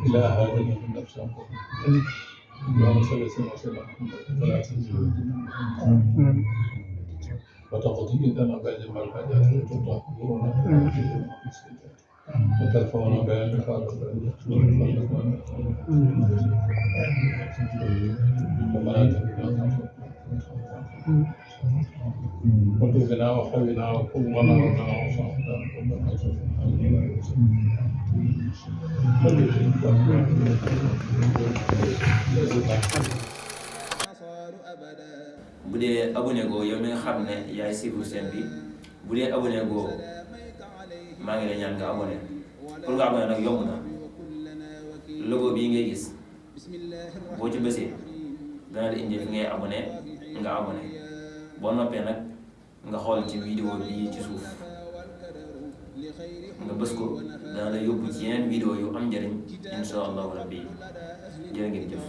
إلى هذا النفس اللهم صل وسلم وتقضي لنا بعد ما الحاجات وتطهرنا وترفعنا بعلمك على وارزقنا وحبنا وقونا وابنا وصحبنا bu dee abonné go yow mi nga xam ne yaay suivre chaîne bi bu dee abonné go maa ngi lay ñaan nga abonné pour nga abonné nag yomb na logo bii ngay gis boo ci bësee dana la indi fi ngay abonné nga abonné boo noppee nag nga xool ci vidéo bi ci suuf nga bës ko dana la yóbbu ci yeneen vidéo yu am njëriñ insha allahu rabbi jërë ngeen jëf